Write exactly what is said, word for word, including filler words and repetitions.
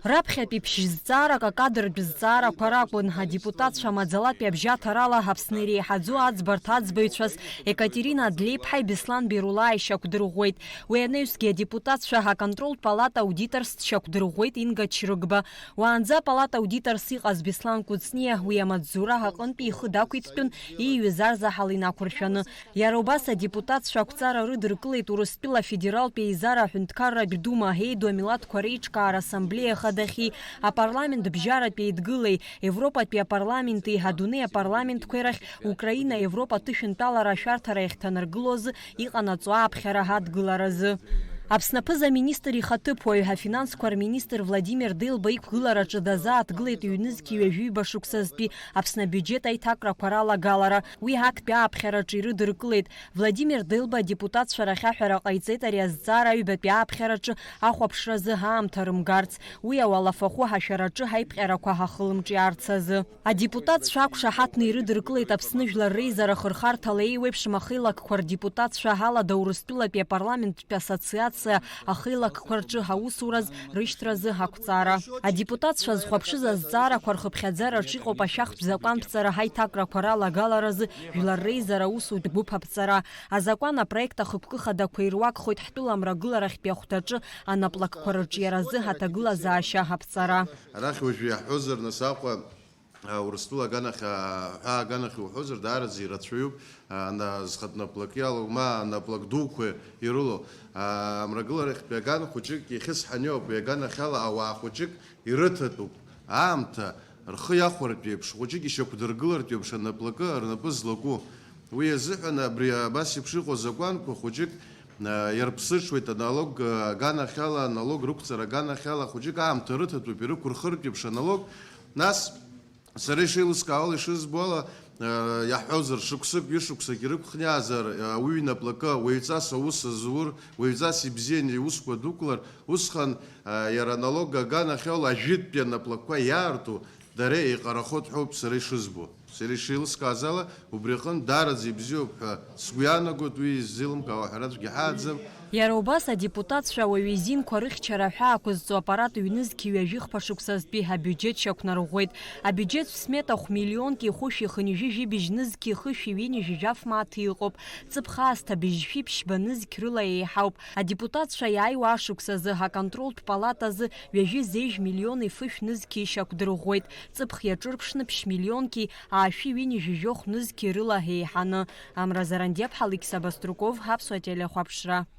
Раԥхьатәи ԥшь-зҵаарак акадртә зҵаарақәа ракәын. Адепутатцәа маӡалатәи абжьаҭарала Аԥсны иреиҳаӡоу аӡбарҭа аӡбаҩцәаз Екатерина Адлеиԥҳаи Беслан Берулааи шьақәдырӷәӷәеит. Уи анаҩсгьы адепутатцәа аконтролтә палата аудиторс дшьақәдырӷәӷәеит Инга Чрыгба. Уаанӡа апалата аудиторс иҟаз Беслан Кәыҵниа уи амаҵзура аҟынтәи ихы дақәиҭтәын, ииҩыз арзаҳал инақәыршәаны. Иара убас адепутатцәа ақәҵара рыдыркылеит Урыстәыла Афедералтә Еизара Аҳәынҭқарратә Дума, Еиду амилаҭқәа Реиҿкаара Ассамблеиа Ахадахьи, апарламент бжьаратә еидгылеи, Европатәи апарламенти адунеи апарламентқәеи рахь Украина Европа аҭышәынтәалара ашәарҭара иахьҭанаргылоз иҟанаҵо ааԥхьара адгыларазы. Аԥсны аԥыза-министр ихаҭыԥуаҩ, афинансқәа рминистр Владимир Делба иқәгылараҿы дазааҭгылеит ҩнызқьи ҩажәи ҩба шықәсазтәи Аԥсны абиуџьет аиҭакрақәа ралагалара. Уи актәи ааԥхьараҿы ирыдыркылеит. Владимир Делба адепутатцәа рахь аҳәара ҟаиҵеит ари азҵаара аҩбатәи ааԥхьараҿы ахәаԥшразы аамҭа рымгарц, уи ауалафахәы ҳашәараҿы ҳаиԥҟьарақәа ҳахылымҿиаарц азы. Адепутатцәа ақәшаҳаҭны ирыдыркылеит Аԥсны Жәлар Реизара Хырхарҭала еиуеиԥшым ахеилакқәа рдепутатцәа алада Урыстәылатәи апарламенттә ассоциациа ахеилакқәа рҿы аусураз рышьҭразы ақәҵара. Адепутатцәа зхәаԥшыз азҵаарақәа рхыԥхьаӡараҿ иҟоуп ашәахтә закәанԥҵара ҳаиҭакрақәа ралагаларазы Жәлар Реизара аусутә гәыԥ аԥҵара. Азакәан апроект ахықәкы хадақәа ируакхоит ҳтәыла амрагыларахьтәи ахәҭаҿы анаплакқәа рыҿиаразы аҭагылазаашьа аԥҵара. Арахь уажәы иаҳҳәозар, нас Аҟәа, а, Урыстәыла аганахь, а, ҳәа аганахь иуҳәозар, даараӡа ирацәаҩуп, а, ана-, зхатә наплак иалоу, ма анаплак дуқәа ирылоу. А, амрагыларахьтәи аган хәыҷык иахьысҳаны иоуп, уи аганахьала ауаа хәыҷык ирыҭатәуп. Аамҭа рхы иахәартә еиԥш, хәыҷык ишьақәдыргылартә еиԥш анаплакы рнапы злаку. Уи азыҳәан абри абас еиԥш иҟоу азакәанқәа хәыҷык, а, иарԥсыҽуеит аналог, а, аганахьала, аналог рықәҵара аганахьала хәыҷык аамҭа рыҭатәуп, ирықәырхыртә еиԥш аналог. Нас, сара ишеилыскаауала, ишызбо ала, а, иаҳҳәозар, шықәсык, ҩышықәсак ирықәхниаазар, а, уаҩы инаплакы, уаҩҵас аус азур, уаҩҵас ибзианы иусқәа дықәлар, усҟан, а, иара аналог аганахьала ажәытәтәи анаплакқәа иаарту дара еиҟарахоит ҳәоуп сара ишызбо. Сара ишеилыскааз ала, убри аҟынтә даараӡа ибзиоуп ҳәа сгәы иаанагоит, уи иззеилымкаауа ҳәараӡәгьы ҳааӡам. Иара убас адепутатцәа ауаҩы изинқәа рыхьчара ҳәа ақәызҵо аппарат ҩнызқьи ҩажәи хԥа шықәсазтәи абиуџьет шьақәнарӷәӷәеит. Абиуџьет смета хә-миллионки хәышәи хынҩажәи жәибжь нызқьи хышәи ҩынҩажәи жәаф мааҭ иҟоуп. Ҵыԥх аасҭа быжьшәи ԥшьба нызқь рыла еиҳауп. Адепутатцәа иааиуа ашықәсазы аконтролтә палатазы ҩажәи зежә миллиони фышә нызқьи шьақәдырӷәӷәеит. Ҵыԥх иаҿырԥшны ԥшь-миллионки аашәи ҩынҩажәи жәохә нызқьи рыла еиҳаны. Амра Зарандиаԥҳа, Алықьса Баструков, Аԥсуа телехәаԥшра.